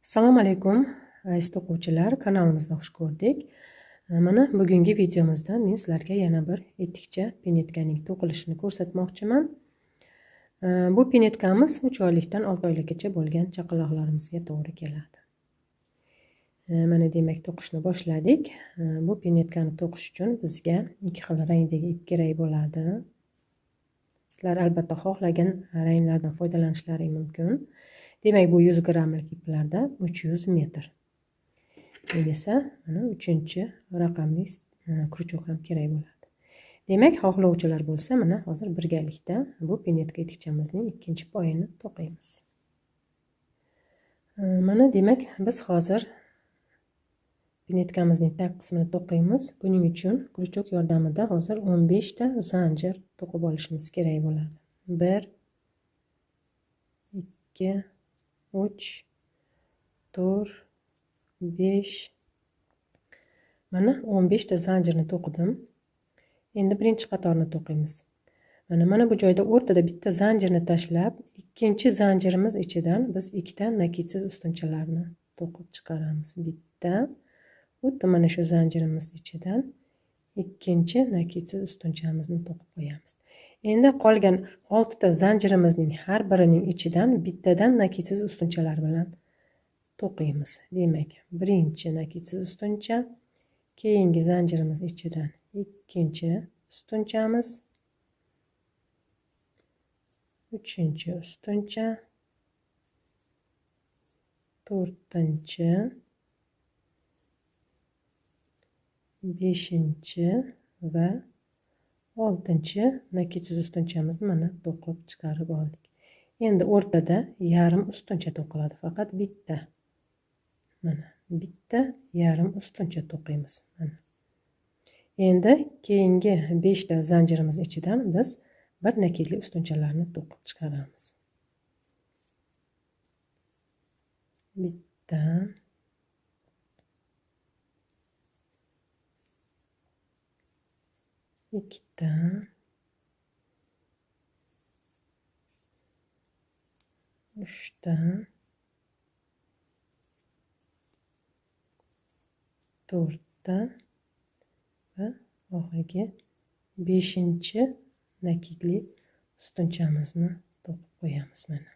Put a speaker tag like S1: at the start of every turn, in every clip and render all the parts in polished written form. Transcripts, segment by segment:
S1: Assalomu alaykum aziz o'quvchilar, kanalimizda xush ko'rdik. Mana bugungi videomizda men sizlarga yana bir etikcha pinetkaning to'qilishini ko'rsatmoqchiman. Bu pinetkamiz 3 oylikdan 6 oylikgacha bo'lgan chaqaloqlarimizga to'g'ri keladi. Mana demak to'qishni boshladik. Bu pinetkani to'qish uchun bizga ikki xil rangdagi ip kerak bo'ladi. Sizlar albatta xohlagan ranglardan foydalanishlaring mumkin. Demak, bu 100 grammlik iplarda 300 metr. Keyin esa mana 3-raqamli kruchok ham kerak bo'ladi. Demak, xohlovchilar bo'lsa, mana hozir birgalikda bu pinetka etikchamizning ikkinchi poyini to'qiymiz. Mana demak, biz hozir pinetkamizning tag qismini to'qiymiz. Buning uchun kruchok yordamida hozir 15 ta zanjir to'qib olishimiz kerak bo'ladi. 1 2 3 4 5. Mana 15 ta zanjirni to'qidim. Endi birinchi qatorni to'qiymiz. Mana bu joyda o'rtada bitta zanjirni tashlab, ikkinchi zanjirimiz ichidan biz ikkita nakidsiz ustunchalarni to'qib chiqaramiz. Bitta, xuddi mana shu zanjirimiz ichidan ikkinchi nakidsiz ustunchamizni to'qib qo'yamiz. Endi qolgan 6 ta zanjirimizning har birining ichidan bittadan nakidsiz ustunchalar bilan to'qiymiz. Demak, birinchi nakidsiz ustuncha, keyingi zanjirimiz ichidan ikkinchi ustunchamiz, uchinchi ustuncha, to'rtinchi, beshinchi va oltinchi nakidsiz ustunchamizni mana to'qib chiqarib oldik. Endi o'rtada yarim ustuncha to'qiladi, faqat bitta. Mana bitta yarim ustuncha to'qiymiz. Mana. Endi keyingi 5 ta zanjirimiz ichidan biz bir nakidli ustunchalarni to'qib chiqaramiz. Bitta, ikkita, uchta, to'rtta va oxirgi 5-chi nakidli ustunchamizni to'qib qo'yamiz mana.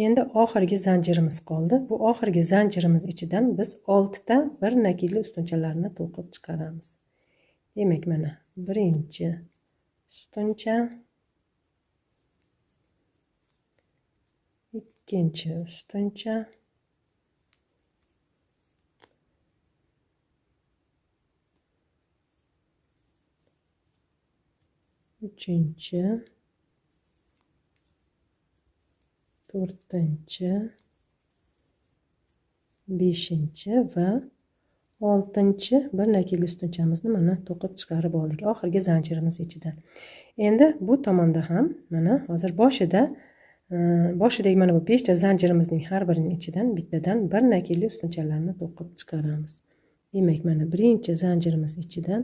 S1: Endi oxirgi zanjirimiz qoldi. Bu oxirgi zanjirimiz ichidan biz 6 ta bir nakidli ustunchalarni to'qib chiqaramiz. Demak, mana birinchi ustuncha, ikkinchi ustuncha, uchinchi, to'rtinchi, beshinchi va oltinchi bir nakidli ustunchamizni mana to'qib chiqarib oldik oxirgi zanjirimiz ichidan. Endi bu tomonda ham mana hozir boshidagi mana bu 5 ta zanjirimizning har birining ichidan bittadan bir nakidli ustunchalarni to'qib chiqaramiz. Demak, mana birinchi zanjirimiz ichidan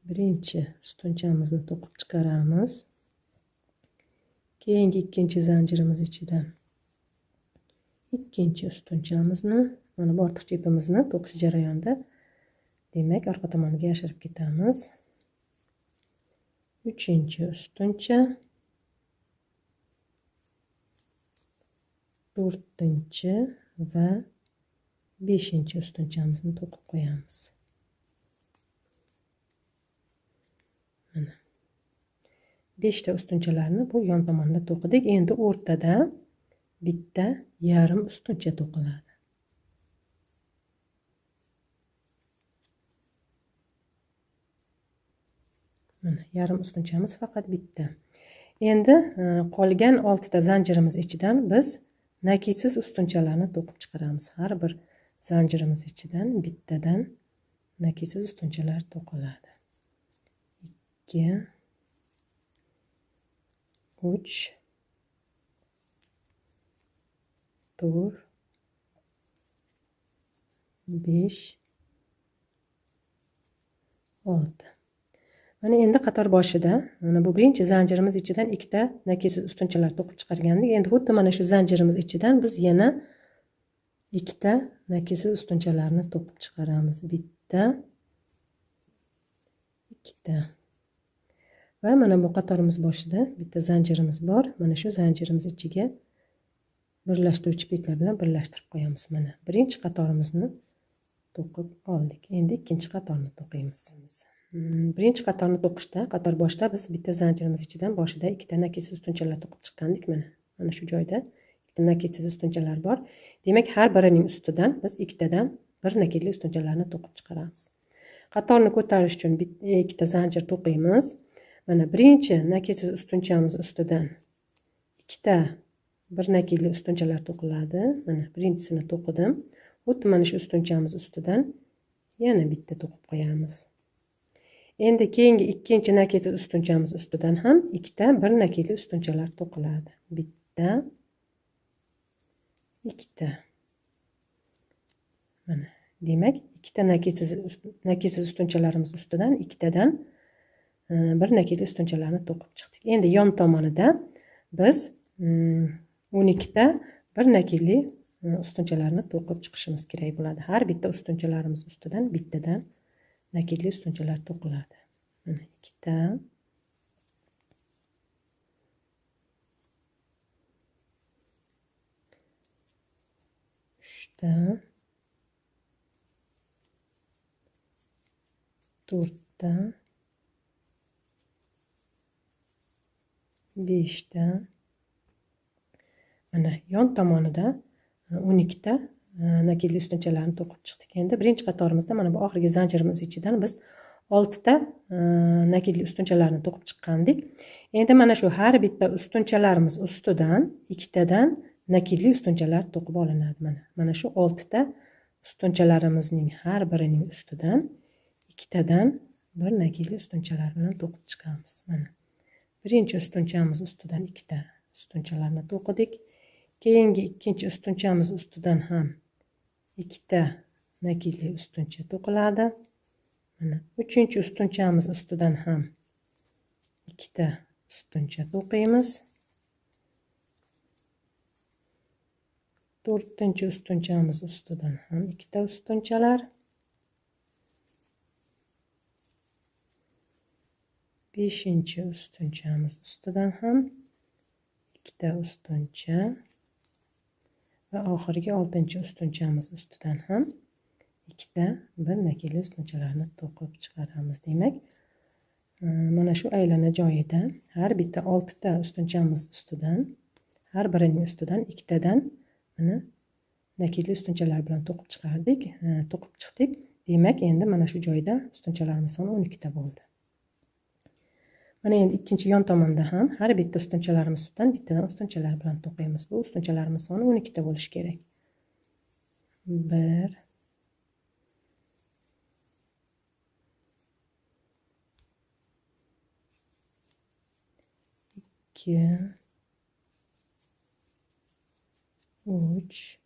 S1: birinchi ustunchamizni to'qib chiqaramiz. Keyingi ikkinchi zanjirimiz ichidan ikkinchi ustunchamizni, mana bu ortiqcha ipimizni to'qish jarayonida demak orqa tomoniga yashirib ketamiz. Uchinchi ustuncha, to'rtinchi va beshinchi ustunchamizni to'qib qo'yamiz. Mana 5 ta ustunchalarni bu yon tomonda to'qidik. Endi o'rtada bitta yarim ustuncha to'qiladi. Mana yarim ustunchamiz faqat bitta. Endi qolgan 6 ta zanjirimiz ichidan biz nakidsiz ustunchalarni to'qib chiqaramiz. Har bir zanjirimiz ichidan bittadan nakidsiz ustunchalar to'qiladi. 2 3 4 5 6. Mana endi qator boshida mana bu birinchi zanjirimiz ichidan ikkita nakidsiz ustunchalar to'qib chiqargandik. Endi xuddi mana shu zanjirimiz ichidan biz yana ikkita nakidsiz ustunchalarni to'qib chiqaramiz. Bitta, ikkita. Va mana bu qatorimiz boshida bitta zanjirimiz bor. Mana shu zanjirimiz ichiga birlashtiruvchi petlar bilan birlashtirib qo'yamiz. Mana birinchi qatorimizni to'qib oldik. Endi ikkinchi qatorni to'qiymiz. Birinchi qatorni to'qishda qator boshida biz bitta zanjirimiz ichidan boshida ikkita nakidsiz ustunchalar to'qib chiqqandik. Mana shu joyda ikkita nakidsiz ustunchalar bor. Demak, har birining ustidan biz ikkitadan bir nakidli ustunchalarni to'qib chiqaramiz. Qatorni ko'tarish uchun ikkita zanjir to'qiymiz. Mana birinchi nakidsiz ustunchamiz ustidan ikkita bir nakidli ustunchalar to'qiladi. Mana birinchisini to'qidim. Xuddi mana shu ustunchamiz ustidan yana bitta to'qib qo'yamiz. Endi keyingi ikkinchi nakidsiz ustunchamiz ustidan ham ikkita bir nakidli ustunchalar to'qiladi. Bitta, ikkita. Mana demak, ikkita nakidsiz ustunchalarimiz ustidan ikkitadan bir nakidli ustunchalarni to'qib chiqdik. Endi yon tomonida biz 12 ta bir nakidli ustunchalarni to'qib chiqishimiz kerak bo'ladi. Har bitta ustunchalarimiz ustidan bittadan nakidli ustunchalar to'qiladi. Mana ikkita, uchta, to'rtta, beshta. Mana yon tomonida 12 ta nakidli ustunchalarni to'qib chiqdik. Endi birinchi qatorimizda mana bu oxirgi zanjirimiz ichidan biz 6 ta nakidli ustunchalarni to'qib chiqqandik. Endi mana shu har bitta ustunchalarimiz ustidan ikkitadan nakidli ustunchalar to'qib olinadi. Mana shu 6 ta ustunchalarimizning har birining ustidan ikkitadan bir nakidli ustunchalar bilan to'qib chiqamiz. Mana birinchi ustunchamiz ustidan ikkita ustunchalarni to'qidik. Keyingi ikkinchi ustunchamiz ustidan ham ikkita nakidli ustuncha to'qiladi. Mana uchinchi ustunchamiz ustidan ham ikkita ustuncha to'qiymiz. To'rtinchi ustunchamiz ustidan ham ikkita ustunchalar. Beshinchi ustunchamiz ustidan ham ikkita ustuncha va oxirgi oltinchi ustunchamiz ustidan ham ikkita bir nakidli ustunchalarni to'qib chiqaramiz. Demak, mana shu aylana joyida har bitta 6 ta ustunchamiz ustidan har birining ustidan ikkitadan mana nakidli ustunchalar bilan to'qib chiqardik, to'qib chiqdik. Demak, endi mana shu joyda ustunchalarimiz soni 12 ta bo'ldi. Mana endi ikkinchi yon tomonda ham har bitta ustunchalarimiz ustidan bittadan ustunchalar bilan to'qiymiz. Bu ustunchalarimiz soni 12 ta bo'lishi kerak. 1 2 3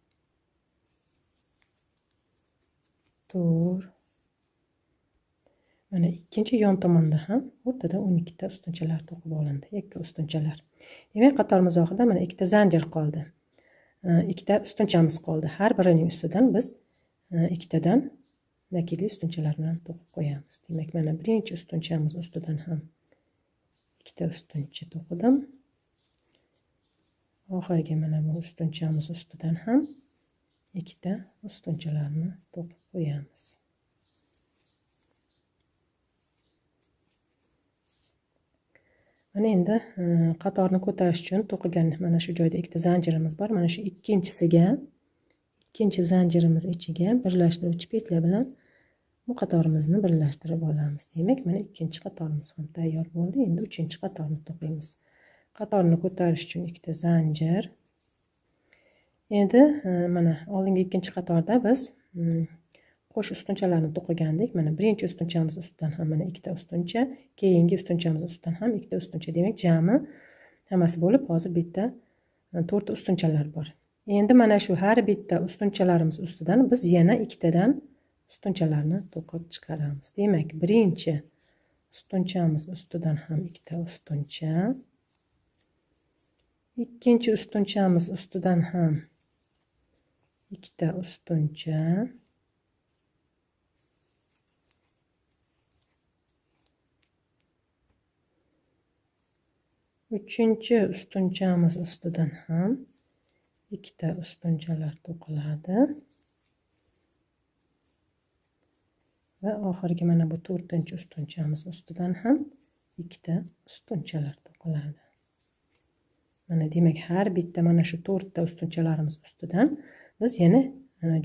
S1: 4. Mana ikkinchi yon tomonda ham o'rtada 12 ta ustunchalar to'qib olindi, yakka ustunchalar. Demak, qatorimiz oxirida mana ikkita zanjir qoldi. Ikkita ustunchamiz qoldi. Har birining ustidan biz ikkitadan nakidli ustunchalar bilan to'qib qo'yamiz. Demak, mana birinchi ustunchamiz ustidan ham ikkita ustuncha to'qidim. Oxirgi mana bu ustunchamiz ustidan ham ikkita ustunchalarni to'qib qo'yamiz. Mana endi qatorni ko'tarish uchun to'qigan mana shu joyda ikkita zanjirimiz bor. Mana shu ikkinchisiga, ikkinchi zanjirimiz ichiga birlashtiruvchi petla bilan bu qatorimizni birlashtirib olamiz. Demak, mana ikkinchi qatorimiz ham tayyor bo'ldi. Endi uchinchi qatorni to'qiymiz. Qatorni ko'tarish uchun ikkita zanjir. Endi mana oldingi ikkinchi qatorda biz qo'sh ustunchalarni to'qigandik. Mana birinchi ustunchamiz ustidan ham mana ikkita ustuncha, keyingi ustunchamiz ustidan ham ikkita ustuncha. Demak, jami hammasi bo'lib hozir bitta to'rtta ustunchalar bor. Endi mana shu har bitta ustunchalarimiz ustidan biz yana ikkitadan ustunchalarni to'qib chiqaramiz. Demak, birinchi ustunchamiz ustidan ham ikkita ustuncha, ikkinchi ustunchamiz ustidan ham ikkita ustuncha, uchinchi ustunchamiz ustidan ham ikkita ustunchalar to'qiladi va oxirgi mana bu to'rtinchi ustunchamiz ustidan ham ikkita ustunchalar to'qiladi. Mana demak har bitta mana shu to'rtta ustunchalarimiz ustidan biz yana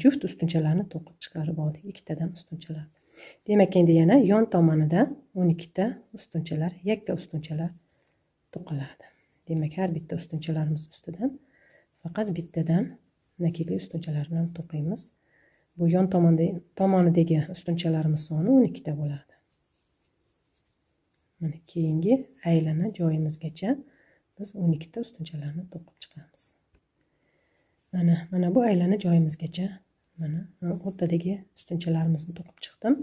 S1: juft ustunchalarni to'qib chiqarib oldik, ikkitadan ustunchalar. Demak endi yana yon tomonida 12 ta ustunchalar, yakka ustunchalar to'qiladi. Demak har bitta ustunchalarimiz ustidan faqat bittadan nakidli ustunchalar bilan to'qiymiz. Bu yon tomonidagi ustunchalarimiz soni 12 ta bo'ladi. Mana keyingi aylana joyimizgacha biz 12 ta ustunchalarni to'qib chiqamiz. Mana bu aylana joyimizgacha mana o'rtadagi ustunchalarimizni to'qib chiqdim.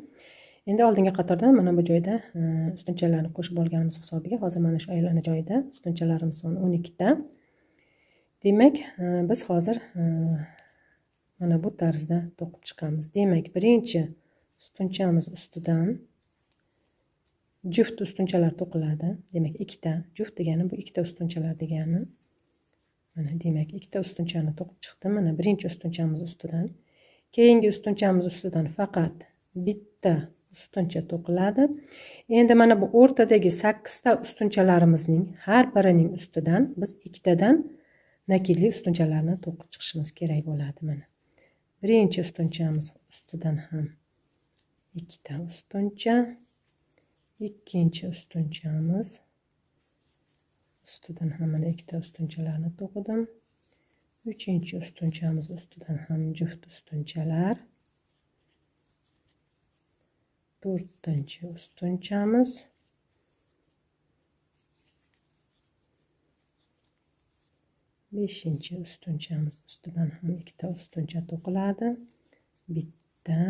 S1: Endi oldingi qatorda mana bu joyda ustunchalarni qo'shib olganimiz hisobiga hozir mana shu aylana joyida ustunchalarimiz soni 12 ta. Demak, biz hozir mana bu tarzda to'qib chiqamiz. Demak, birinchi ustunchamiz ustidan juft ustunchalar to'qiladi. Demak, ikkita juft degani bu ikkita ustunchalar degani. Mana demak, ikkita ustunchani to'qib chiqdim. Mana birinchi ustunchamiz ustidan, keyingi ustunchamiz ustidan faqat bitta ustuncha to'qiladi. Endi mana bu o'rtadagi 8 ta ustunchalarimizning har birining ustidan biz ikkitadan nakidli ustunchalarni to'qib chiqishimiz kerak bo'ladi. Mana birinchi ustunchamiz ustidan ham ikkita ustuncha, ikkinchi ustunchamiz ustidan ham mana ikkita ustunchalarni to'qidim. Uchinchi ustunchamiz ustidan ham juft ustunchalar, to'rtinchi ustunchamiz, beshinchi ustunchamiz ustidan ham ikkita ustuncha to'qiladi. Bitta,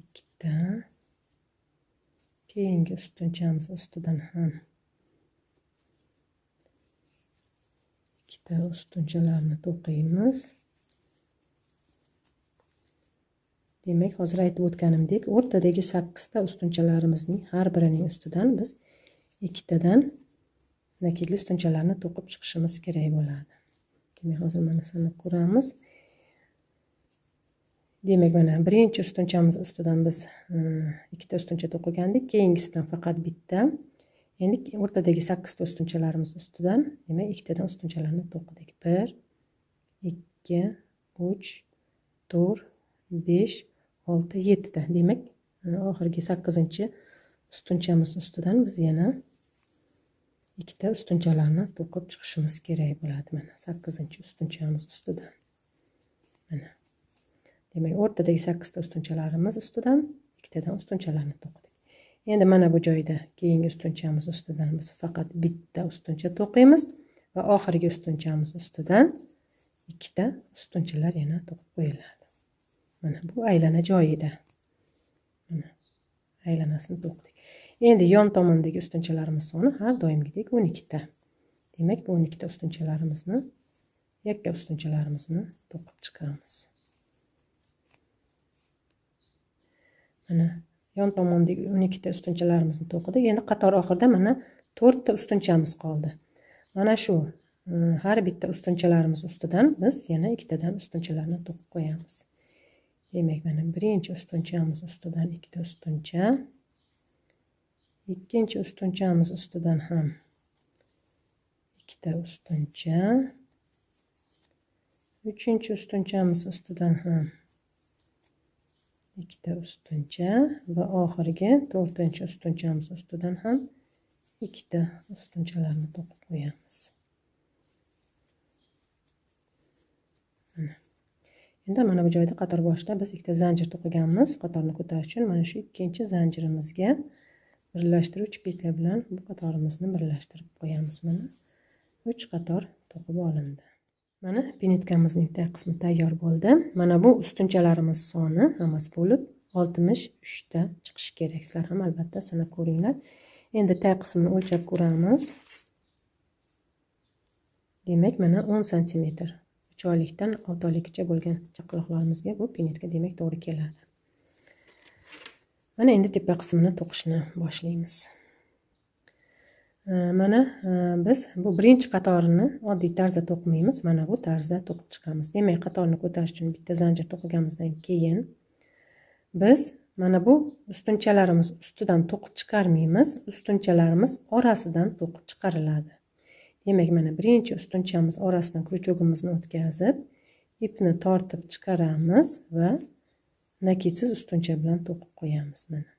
S1: ikkita, keyingi ustunchamiz ustidan ham ikkita ustunchalarni to'qiymiz. Demak, hozir aytib o'tganimdek, o'rtadagi 8 ta ustunchalarimizning har birining ustidan biz ikkitadan nakidli ustunchalarni to'qib chiqishimiz kerak bo'ladi. Demak, hozir mana sanab ko'ramiz. Demak, mana birinchi ustunchamiz ustidan biz ikkita ustuncha to'qigandik, keyingisidan faqat bitta. Endi o'rtadagi 8 ta ustunchalarimiz ustidan demak ikkitadan ustunchalarni to'qidik. 1 2 3 4 5 6 7 ta. Demak, oxirgi 8-chi ustunchamiz ustidan biz yana ikkita ustunchalarni to'qib chiqishimiz kerak bo'ladi. Mana 8-chi ustunchamiz ustidan. Mana demak, o'rtadagi 8 ta ustunchalarimiz ustidan ikkitadan ustunchalarni to'qidik. Endi mana bu joyda keyingi ustunchamiz ustidan biz faqat bitta ustuncha to'qiymiz va oxirgi ustunchamiz ustidan ikkita ustunchalar yana to'qib qo'yiladi. Mana bu aylana joyida. Mana aylanasini to'qidik. Endi yon tomondagi ustunchalarimiz soni har doimgidek 12 ta. Demak, bu 12 ta ustunchalarimizni, yakka ustunchalarimizni to'qib chiqamiz. Mana yon tomondagi 12 ta ustunchalarimizni to'qidik. Endi qator oxirida mana 4 ta ustunchamiz qoldi. Mana shu har bitta ustunchalarimiz ustidan biz yana ikkitadan ustunchalarni to'qib qo'yamiz. Demak, mana birinchi ustunchamiz ustidan ikkita ustuncha, ikkinchi ustunchamiz ustidan ham ikkita ustuncha, uchinchi ustunchamiz ustidan ham ikkita ustuncha va oxirgi to'rtinchi ustunchamiz ustidan ham ikkita ustunchalarni to'qib qo'yamiz. Mana. Endi mana bu joyda qator boshida biz ikkita zanjir to'qiganmiz. Qatorni ko'tarish uchun mana shu ikkinchi zanjirimizga birlashtiruvchi petla bilan bu qatorimizni birlashtirib qo'yamiz. Mana 3 qator to'qib olindi. Mana pinetkamizning tag qismi tayyor bo'ldi. Mana bu ustunchalarimiz soni hammasi bo'lib 63 ta chiqishi kerak. Sizlar ham albatta sanab ko'ringlar. Endi tag qismini o'lchab ko'ramiz. Demak, mana 10 santimetr. 3 oylikdan 6 oylikgacha bo'lgan chaqaloqlarimizga bu pinetka demak to'g'ri keladi. Mana endi tepa qismini to'qishni boshlaymiz. Mana biz bu birinchi qatorini oddiy tarzda to'qimaymiz, mana bu tarzda to'qib chiqamiz. Demak, qatorni ko'tarish uchun bitta zanjir to'qiganimizdan keyin biz mana bu ustunchalarimiz ustidan to'qib chiqarmaymiz, ustunchalarimiz orasidan to'qib chiqariladi. Demak, mana birinchi ustunchamiz orasidan kryuchogimizni o'tkazib, ipni tortib chiqaramiz va nakidsiz ustuncha bilan to'qib qo'yamiz mana.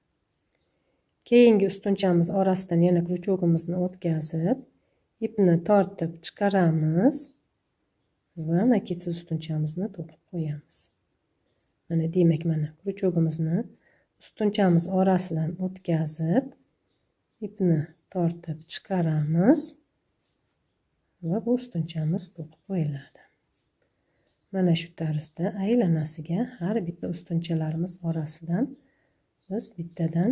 S1: Keyingi ustunchamiz orasidan yana kryuchogimizni o'tkazib, ipni tortib chiqaramiz va nakidsiz ustunchamizni to'qib qo'yamiz. Mana demak, mana kryuchogimizni ustunchamiz orasidan o'tkazib, ipni tortib chiqaramiz va bu ustunchamiz to'qib qo'yiladi. Mana shu tarzda aylanasiga har bitta ustunchalarimiz orasidan biz bittadan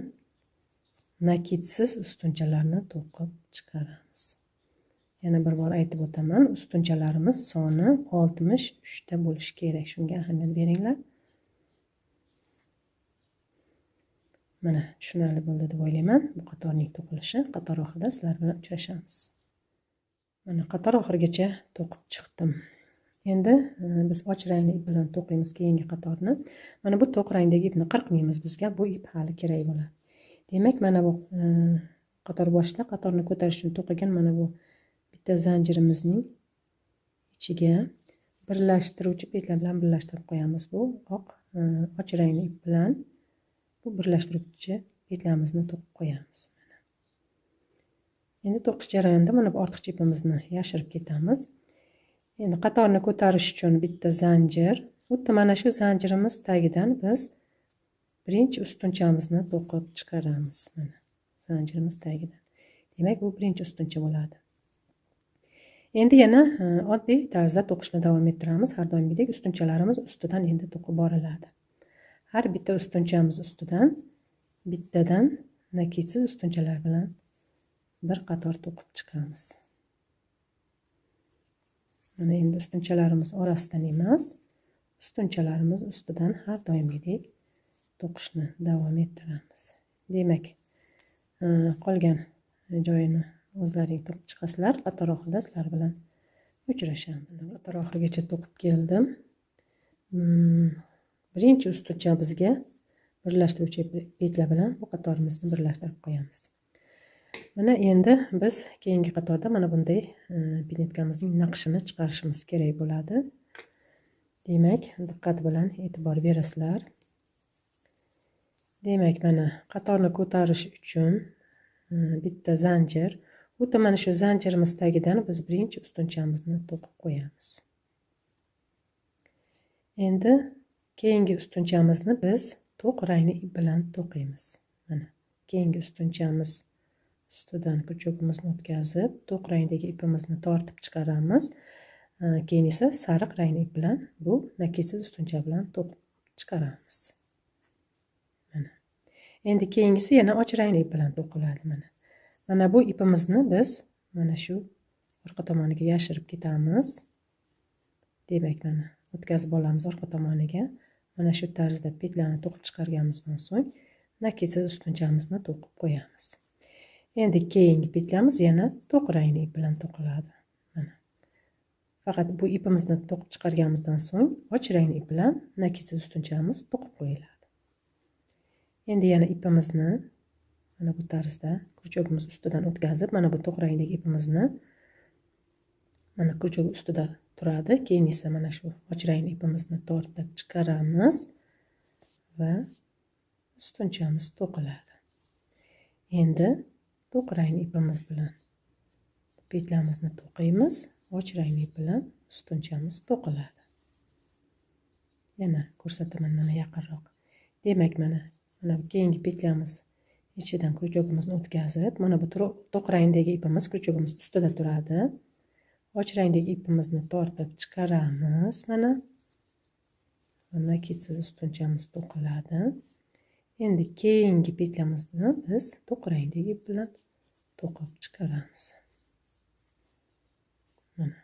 S1: nakidsiz ustunchalarni to'qib chiqaramiz. Yana bir bor aytib o'taman, ustunchalarimiz soni 63 ta bo'lishi kerak. Shunga ahamiyat beringlar. Mana tushunarli bo'ldi deb o'ylayman. Bu qatorning to'qilishi. Qator oxirida sizlar bilan uchrashamiz. Mana qator oxirigacha to'qib chiqdim. Endi biz och rangli ip bilan to'qiymiz keyingi qatorni. Mana bu to'q rangdagi ipni qirqmaymiz, bizga bu ip hali kerak bo'ladi. Demak, mana bu qator boshida qatorni ko'tarish uchun to'qigan mana bu bitta zanjirimizning ichiga birlashtiruvchi petla bilan birlashtirib qo'yamiz. Bu oq och rangli ip bilan bu birlashtiruvchi petlamizni to'qib qo'yamiz. Mana. Endi to'qish jarayonida mana bu ortiqcha ipimizni yashirib ketamiz. Endi qatorni ko'tarish uchun bitta zanjir, xuddi mana shu zanjirimiz tagidan biz birinchi ustunchamizni to'qib chiqaramiz. Mana zanjirimiz tagidan. Demak, bu birinchi ustuncha bo'ladi. Endi yana oddiy tarzda to'qishni davom ettiramiz. Har doimgidek ustunchalarimiz ustidan endi to'qib boriladi. Har bitta ustunchamiz ustidan bittadan nakidsiz ustunchalar bilan bir qator to'qib chiqamiz. Mana endi ustunchalarimiz orasidan emas, ustunchalarimiz ustidan har doimgidek to'qishni davom ettiramiz. Demak, qolgan joyini o'zlaring to'qib chiqasizlar. Qator oxirida sizlar bilan uchrashamiz. Qator oxirigacha to'qib keldim. Birinchi ustunchamizga birlashtiruvchi petla bilan bu qatorimizni birlashtirib qo'yamiz. Mana endi biz keyingi qatorda mana bunday pinetkamizning naqshini chiqarishimiz kerak bo'ladi. Demak, diqqat bilan e'tibor berasizlar. Demak, mana qatorni ko'tarish uchun bitta zanjir, xuddi mana shu zanjirimiz tagidan biz birinchi ustunchamizni to'qib qo'yamiz. Endi keyingi ustunchamizni biz to'q rangli ip bilan to'qiymiz. Mana keyingi ustunchamiz ustidan kryuchogimizni o'tkazib, to'q rangdagi ipimizni tortib chiqaramiz. Keyin esa sariq rangli ip bilan bu nakidsiz ustuncha bilan to'qib chiqaramiz. Mana. Endi keyingisi yana och rangli ip bilan to'qiladi mana. Mana bu ipimizni biz mana shu orqa tomoniga yashirib ketamiz. Demak, mana o'tkazib olamiz orqa tomoniga. Mana shu tarzda petlani to'qib chiqarganimizdan so'ng nakidsiz ustunchamizni to'qib qo'yamiz. Endi keyingi petlamiz yana to'q rangli ip bilan to'qiladi. Mana. Faqat bu ipimizni to'qib chiqarganimizdan so'ng och rangli ip bilan nakidsiz ustunchamiz to'qib qo'yiladi. Endi yana ipimizni mana bu tarzda kryuchogimiz ustidan o'tkazib, mana bu to'q rangdagi ipimizni mana kryuchog ustida turadi. Keyin esa mana shu och rangli ipimizni tortib chiqaramiz va ustunchamiz to'qiladi. Endi to'q rangli ipimiz bilan petlamizni to'qiymiz, och rangli ip bilan ustunchamiz to'qiladi. Yana ko'rsataman mana yaqinroq. Demak, mana keyingi petlamiz ichidan kryuchogimizni o'tkazib, mana bu to'q rangdagi ipimiz kryuchogimiz ustida turadi. Och rangdagi ipimizni tortib chiqaramiz mana. Nakidsiz ustunchamiz to'qiladi. Endi keyingi petlyamizni biz to'q rangdagi ip bilan to'qib chiqaramiz. Mana.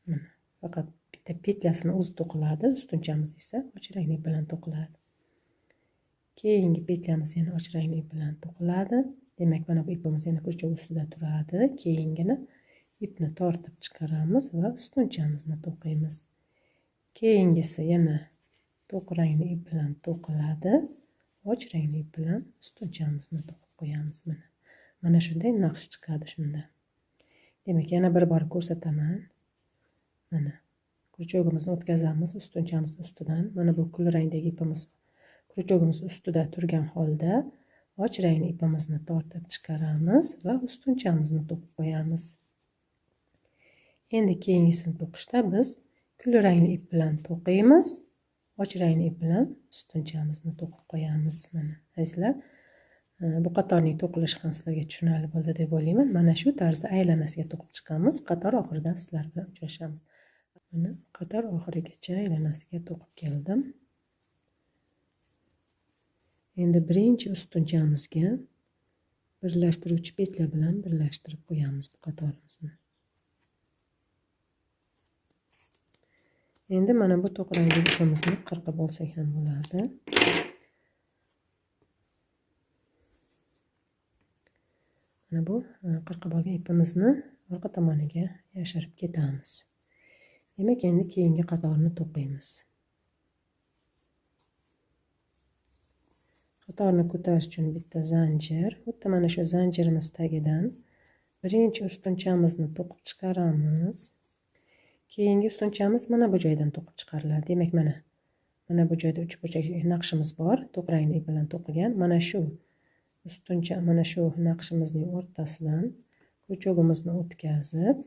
S1: Mana faqat bitta petlyasini o'zi to'qiladi, ustunchamiz esa och rangli bilan to'qiladi. Keyingi petlyamiz yana och rangli bilan to'qiladi. Demak, mana bu ipimiz yana крючок ustida turadi. Keyingini ipni tortib chiqaramiz va ustunchamizni to'qiymiz. Keyingisi yana to'q rangli ip bilan to'qiladi. Och rangli ip bilan ustunchamizni to'qib qo'yamiz mana. Mana shunday naqsh chiqadi shunda. Demak, yana bir bor ko'rsataman. Mana крючогimizni o'tkazamiz ustunchamiz ustidan. Mana bu kul rangdagi ipimiz крючогimiz ustida turgan holda och rangli ipimizni tortib chiqaramiz va ustunchamizni to'qib qo'yamiz. Endi keyingisini to'qishda biz kul rangli ip bilan to'qiymiz, och rangli ip bilan ustunchamizni to'qib qo'yamiz. Mana azizlar, bu qatorning to'qilishi ham sizlarga tushunarli bo'ldi deb o'ylayman. Mana shu tarzda aylanasiga to'qib chiqamiz. Qator oxirida sizlar bilan uchrashamiz. Mana qator oxirigacha aylanasiga to'qib keldim. Endi birinchi ustunchamizga birlashtiruvchi petla bilan birlashtirib qo'yamiz bu qatorimizni. Endi mana bu to'q rangli ipimizni qirqib olsak ham bo'ladi. Mana bu qirqib olgan ipimizni orqa tomoniga yashirib ketamiz. Demak, endi keyingi qatorni to'qiymiz. Qatorni ko'tarish uchun bitta zanjir, xuddi mana shu zanjirimiz tagidan birinchi ustunchamizni to'qib chiqaramiz. Keyingi ustunchamiz mana bu joydan to'qib chiqariladi. Demak, mana bu joyda uchburchak naqshimiz bor, to'q rangli ip bilan to'qigan. Mana shu ustuncha, mana shu naqshimizning o'rtasidan крючогimizni o'tkazib,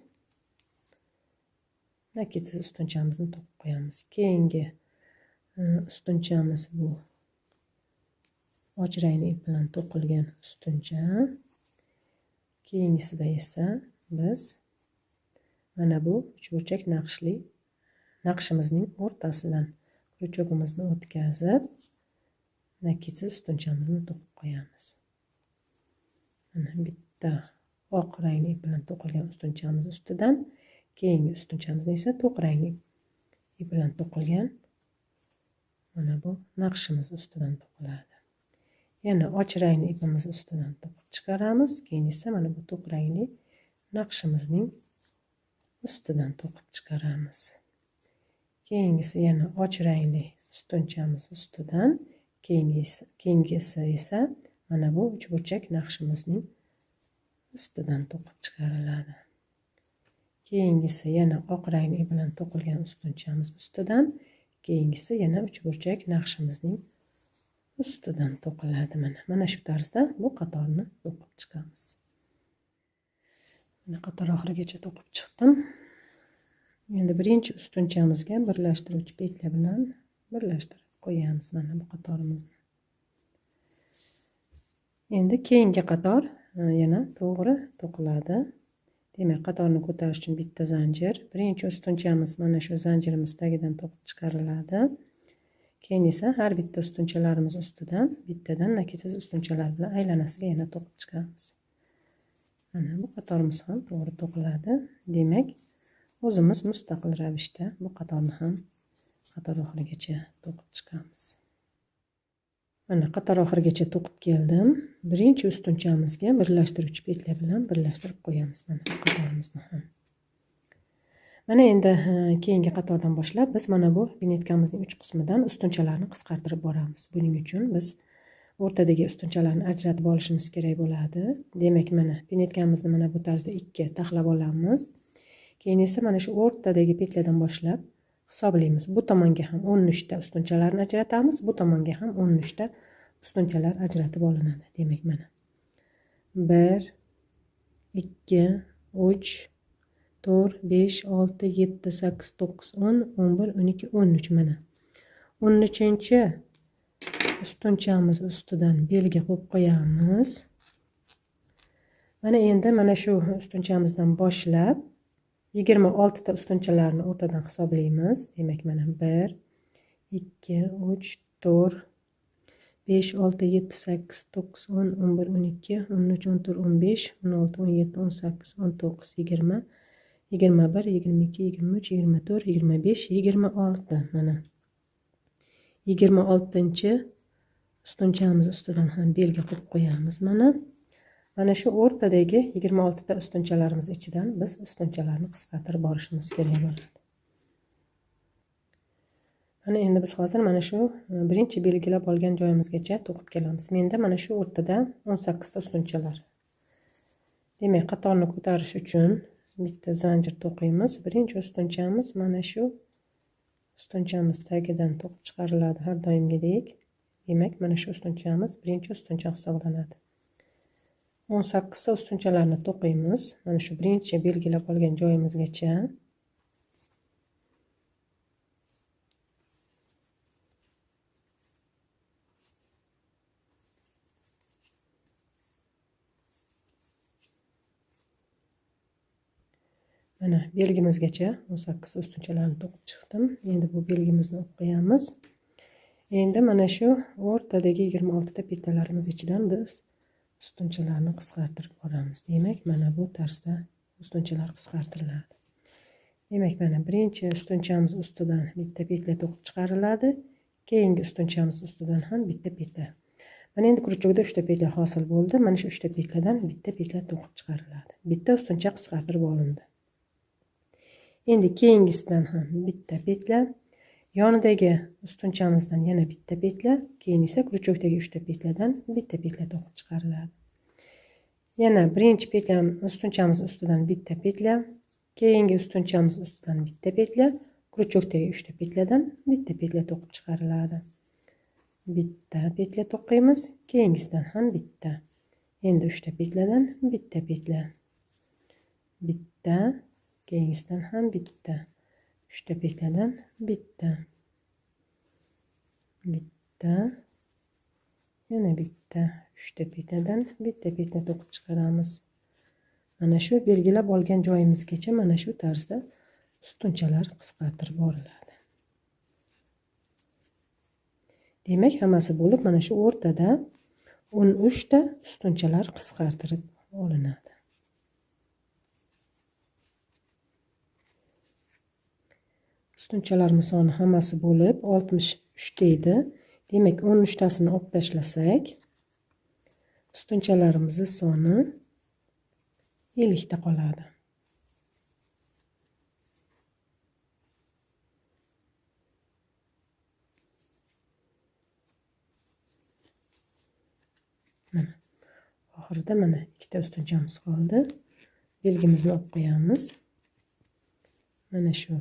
S1: nakitsiz ustunchamizni to'qib qo'yamiz. Keyingi ustunchamiz bu och rangli ip bilan to'qilgan ustuncha. Keyingisida esa biz mana bu uchburchak naqshli naqshimizning o'rtasidan крючогimizni o'tkazib, nakitsiz ustunchamizni to'qib qo'yamiz. Mana bitta oq rangli ip bilan to'qilgan ustunchamiz ustidan, keyingi ustunchamizni esa to'q rangli ip bilan to'qilgan mana bu naqshimiz ustidan to'qiladi. Yana och rangli ipimiz ustidan to'qib chiqaramiz. Keyin esa mana bu to'q rangli naqshimizning ustidan to'qib chiqaramiz. Keyingisi yana och rangli ustunchamiz ustidan, keyingisi esa mana bu uchburchak naqshimizning ustidan to'qib chiqariladi. Keyingisi yana oq rangli ip bilan to'qilgan ustunchamiz ustidan, keyingisi yana uchburchak naqshimizning ustidan to'qiladi. Mana shu tarzda bu qatorni to'qib chiqamiz. Mana qator oxirigacha to'qib chiqdim. Endi birinchi ustunchamizga birlashtiruvchi petla bilan birlashtirib qo'yamiz mana bu qatorimizni. Endi keyingi qator yana to'g'ri to'qiladi. Demak, qatorni ko'tarish uchun bitta zanjir. Birinchi ustunchamiz mana shu zanjirimiz tagidan to'qib chiqariladi. Keyin esa har bitta ustunchalarimiz ustidan bittadan nakitsiz ustunchalar bilan aylanasiga yana to'qib chiqamiz. Mana bu qatorimiz ham to'g'ri to'qiladi. Demak, o'zimiz mustaqil ravishda bu qatorni ham qator oxirigacha to'qib chiqamiz. Mana qator oxirigacha to'qib keldim. Birinchi ustunchamizga birlashtiruvchi petla bilan birlashtirib qo'yamiz mana bu qatorimizni ham. Mana endi keyingi qatordan boshlab biz mana bu vinetkamizning uch qismidan ustunchalarni qisqartirib boramiz. Buning uchun biz o'rtadagi ustunchalarni ajratib olishimiz kerak bo'ladi. Demak, mana vinetkamizni mana bu tarzda ikki taxlab olamiz. Keyin esa mana shu o'rtadagi petladan boshlab hisoblaymiz. Bu tomonga ham 13 ta ustunchalarni ajratamiz, bu tomonga ham 13 ta ustunchalar ajratib olinadi. Demak, mana 1 2 3 4 5 6 7 8 9 10 11 12 13 mana 13-chi ustunchamiz ustidan belgi qo'yib qo'yamiz. Mana endi mana shu ustunchamizdan boshlab 26 ta ustunchalarni o'rtadan hisoblaymiz. Demak, mana 1 2 3 4 5 6 7 8 9 10 11 12 13 14 15 16 17 18 19 20 21 22 23 24 25 26. Mana 26 ustunchamiz ustidan ham belgi qo'yib qo'yamiz. Mana shu o'rtadagi 26 ta ustunchalarimiz ichidan biz ustunchalarni qisqartirib borishimiz kerak bo'ladi. Mana endi biz hozir mana shu birinchi belgilab olgan joyimizgacha to'qib kelamiz. Menda mana shu o'rtada 18 ta ustunchalar. Demak, qatorni ko'tarish uchun bitta zanjir to'qiymiz. Birinchi ustunchamiz mana shu ustunchamiz tagidan to'qib chiqariladi har doimgidek. Demak, mana shu ustunchamiz birinchi ustuncha hisoblanadi. 18 ta ustunchalarni to'qiymiz. Mana shu birinchi belgilab olgan joyimizgacha. Mana belgimizgacha 18 ta ustunchalarni to'qib chiqdim. Endi bu belgimizni olib qo'yamiz. Endi mana shu o'rtadagi 26 ta petlalarimiz ichidan biz ustunchalarni qisqartirib boramiz. Demak, mana bu tarzda ustunchalar qisqartiriladi. Demak, mana birinchi ustunchamiz ustidan bitta petla to'qib chiqariladi. Keyingi ustunchamiz ustidan ham bitta petla. Mana endi kruchokda 3 ta petla hosil bo'ldi. Mana shu 3 ta petladan bitta petla to'qib chiqariladi. Bitta ustuncha qisqartirib olindi. Endi keyingisidan ham bitta petla, yonidagi ustunchamizdan yana bitta petla, keyin esa kruchokdagi 3 ta petladan bitta petla to'qib chiqariladi. Yana birinchi petlam ustunchamiz ustidan bitta petla, keyingi ustunchamiz ustidan bitta petla, kruchokdagi 3 ta petladan bitta petla to'qib chiqariladi. Bitta petla to'qiymiz, keyingisidan ham bitta. Endi 3 ta petladan bitta petla. Bitta, keyingisidan ham bitta. 3 ta petladan bitta. Bitta, yana bitta. 3 ta petladan bitta petla to'qib chiqaramiz. Mana shu belgilab olgan joyimizgacha mana shu tarzda ustunchalar qisqartirib boriladi. Demak, hammasi bo'lib mana shu o'rtada 13 ta ustunchalar qisqartirib olinadi. Ustunchalarimiz soni hammasi bo'lib 63 ta edi. Demak, 13 tasini olib tashlasak, ustunchalarimizning soni 50 ta qoladi. Mana oxirida mana ikkita ustunchamiz qoldi. Belgimizni olib qo'yamiz. Mana shu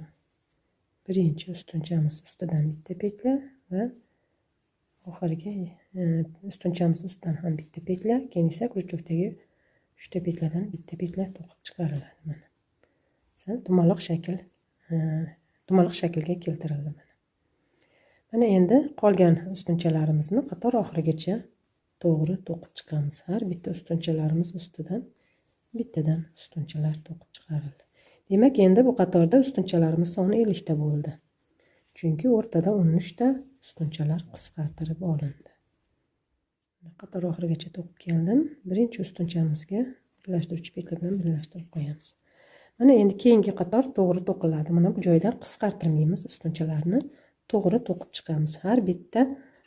S1: birinchi ustunchamiz ustidan bitta petla va oxirgi ustunchamiz ustidan ham bitta petla, keyin esa kruchokdagi 3 ta petladan bitta petla to'qib chiqariladi. Mana sal dumaloq shaklga keltirildi mana. Mana endi qolgan ustunchalarimizni qator oxirigacha to'g'ri to'qib chiqamiz. Har bitta ustunchalarimiz ustidan bittadan ustunchalar to'qib chiqarildi. Demak, endi bu qatorda ustunchalarimiz soni 50 ta bo'ldi. Chunki o'rtada 13 ta ustunchalar qisqartirib olindi. Qator oxirigacha to'qib keldim. Birinchi ustunchamizga birlashtiruvchi petla bilan birlashtirib qo'yamiz. Mana endi keyingi qator to'g'ri to'qiladi. Mana bu joyda qisqartirmaymiz ustunchalarni, to'g'ri to'qib chiqamiz. Har bitta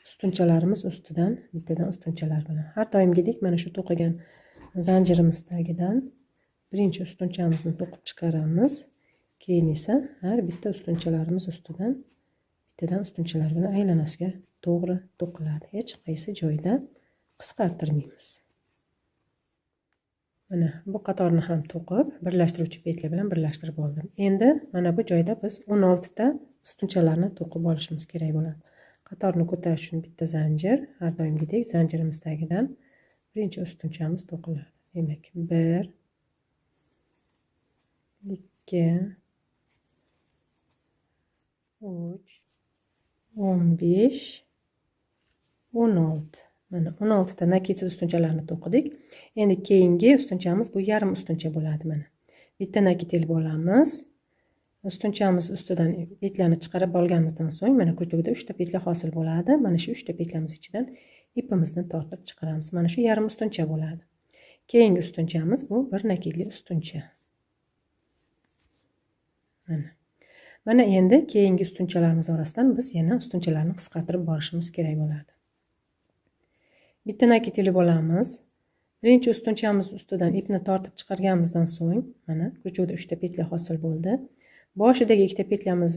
S1: ustunchalarimiz ustidan bittadan ustunchalar bilan. Har doimgidek mana shu to'qigan zanjirimiz tagidan birinchi ustunchamizni to'qib chiqaramiz. Keyin esa har bitta ustunchalarimiz ustidan bittadan ustunchalar bilan aylanasiga to'g'ri to'qiladi. Hech qaysi joyda qisqartirmaymiz. Mana bu qatorni ham to'qib, birlashtiruvchi petla bilan birlashtirib oldim. Endi mana bu joyda biz 16 ta ustunchalarni to'qib olishimiz kerak bo'ladi. Qatorni ko'tarish uchun bitta zanjir, har doimgidek zanjirimiz tagidan birinchi ustunchamiz to'qiladi. Demak, 1 2 3 15 16. Mana 16 ta nakitsiz ustunchalarni to'qidik. Endi keyingi ustunchamiz bu yarim ustuncha bo'ladi mana. Bitta nakit ilib olamiz. Ustunchamiz ustidan petlani chiqarib olganimizdan so'ng mana крючокda 3 ta petla hosil bo'ladi. Mana shu 3 ta petlamiz ichidan ipimizni tortib chiqaramiz. Mana shu yarim ustuncha bo'ladi. Keyingi ustunchamiz bu bir nakitli ustuncha. Mana endi keyingi ustunchalarimiz orasidan biz yana ustunchalarni qisqartirib borishimiz kerak bo'ladi. Bitta nakit ilib olamiz. Birinchi ustunchamiz ustidan ipni tortib chiqarganimizdan so'ng mana крючокda 3 ta petla hosil bo'ldi. Boshidagi 2 ta petlamiz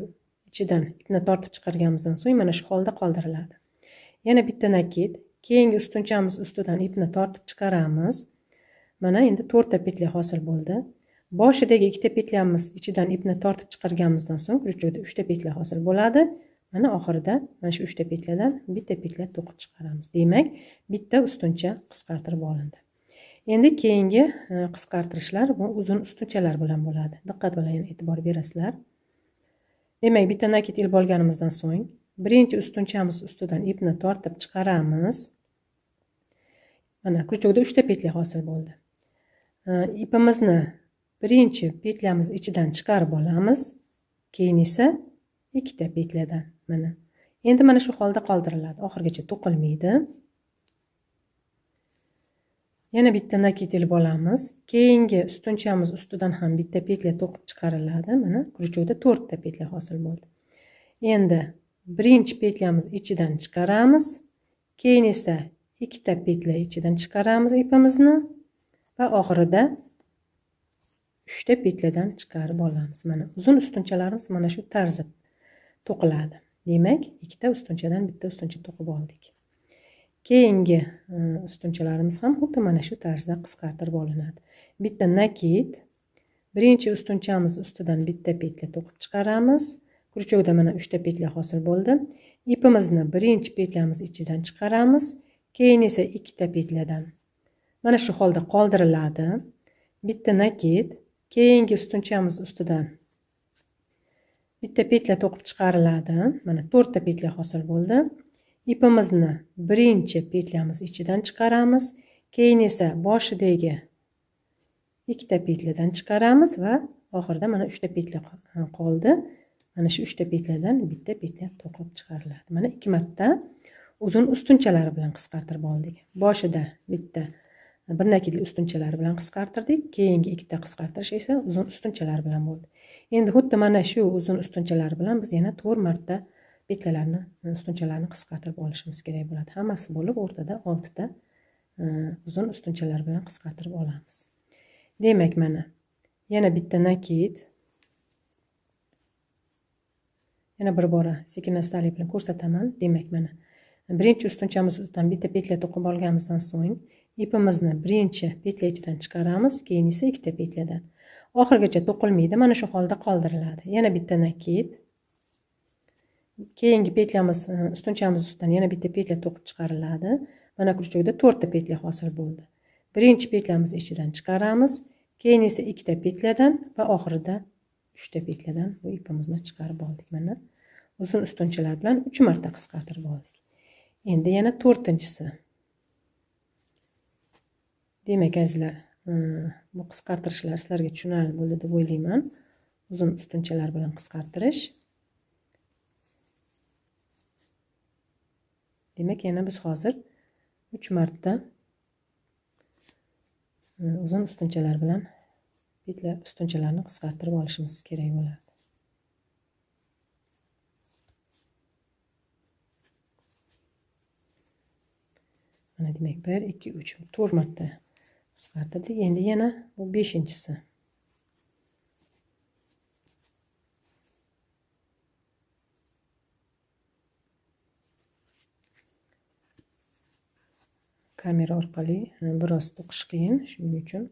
S1: ichidan ipni tortib chiqarganimizdan so'ng mana shu holda qoldiriladi. Yana bitta nakit, keyingi ustunchamiz ustidan ipni tortib chiqaramiz. Mana endi 4 ta petla hosil bo'ldi. Boshidagi 2 ta petlamiz ichidan ipni tortib chiqarganimizdan so'ng крючокda 3 ta petla hosil bo'ladi. Mana oxirida mana shu 3 ta petladan bitta petla to'qib chiqaramiz. Demak, bitta ustuncha qisqartirib olindi. Endi keyingi qisqartirishlar bu uzun ustunchalar bilan bo'ladi. Diqqat bilan e'tibor berasizlar. Demak, bitta nakit ilib olganimizdan so'ng birinchi ustunchamiz ustidan ipni tortib chiqaramiz. Mana крючокda 3 ta petla hosil bo'ldi. Ipimizni birinchi petlamiz ichidan chiqarib olamiz, keyin esa 2 ta petladan. Mana endi mana shu holda qoldiriladi, oxirigacha to'qilmaydi. Yana bitta nakit ilib olamiz. Keyingi ustunchamiz ustidan ham bitta petla to'qib chiqariladi. Mana крючокda 4 ta petla hosil bo'ldi. Endi birinchi petlamiz ichidan chiqaramiz, keyin esa 2 ta petla ichidan chiqaramiz ipimizni va oxirida 3 ta petladan chiqarib olamiz. Mana uzun ustunchalarimiz mana shu tarzda to'qiladi. Demak, 2 ta ustunchadan bitta ustuncha to'qib oldik. Keyingi ustunchalarimiz ham xuddi mana shu tarzda qisqartirib olinadi. Bitta nakit, birinchi ustunchamiz ustidan bitta petla to'qib chiqaramiz. Крючокda mana 3 ta petla hosil bo'ldi. Ipimizni birinchi petlamiz ichidan chiqaramiz, keyin esa 2 ta petladan. Mana shu holda qoldiriladi. Bitta nakit, keyingi ustunchamiz ustidan bitta petla to'qib chiqariladi. Mana 4 ta petla hosil bo'ldi. Ipimizni birinchi petlamiz ichidan chiqaramiz, keyin esa boshidagi 2 ta petladan chiqaramiz va oxirida mana 3 ta petla qoldi. Mana shu 3 ta petladan bitta petla to'qib chiqariladi. Mana 2 marta uzun ustunchalar bilan qisqartirib oldik. Boshida bitta bir nakitli ustunchalar bilan qisqartirdik, keyingi 2 ta qisqartirish esa uzun ustunchalar bilan bo'ldi. Endi xuddi mana shu uzun ustunchalar bilan biz yana 4 marta petlalarni, ustunchalarni qisqartirib olishimiz kerak bo'ladi. Hammasi bo'lib o'rtada 6 ta uzun ustunchalar bilan qisqartirib olamiz. Demak, mana yana bitta nakit, yana bir bora sekin astalik bilan ko'rsataman. Demak, mana birinchi ustunchamiz ustidan bitta petla to'qib olganimizdan so'ng ipimizni birinchi petla ichidan chiqaramiz, keyin esa 2 ta petladan. Oxirigacha to'qilmaydi, mana shu holda qoldiriladi. Yana bitta nakit, keyingi petlamiz, ustunchamiz ustidan yana bitta petla to'qib chiqariladi. Mana крючокda 4 ta petla hosil bo'ldi. Birinchi petlamiz ichidan chiqaramiz, keyin esa 2 ta petladan va oxirida 3 ta petladan bu ipimizni chiqarib oldik. Mana uzun ustunchalar bilan 3 marta qisqartirib oldik. Endi yana 4-inchisi. Demak, azizlar, bu qisqartirishlar sizlarga tushunarli bo'ldi deb o'ylayman. Uzun ustunchalar bilan qisqartirish. Demak, yana biz hozir 3 marta uzun ustunchalar bilan petla ustunchalarni qisqartirib olishimiz kerak bo'ladi. Mana demak 1 2 3 4 marta qisqartirdik. Endi yana bu 5-inchisi. Kamera orqali biroz to'qish qiyin, shuning uchun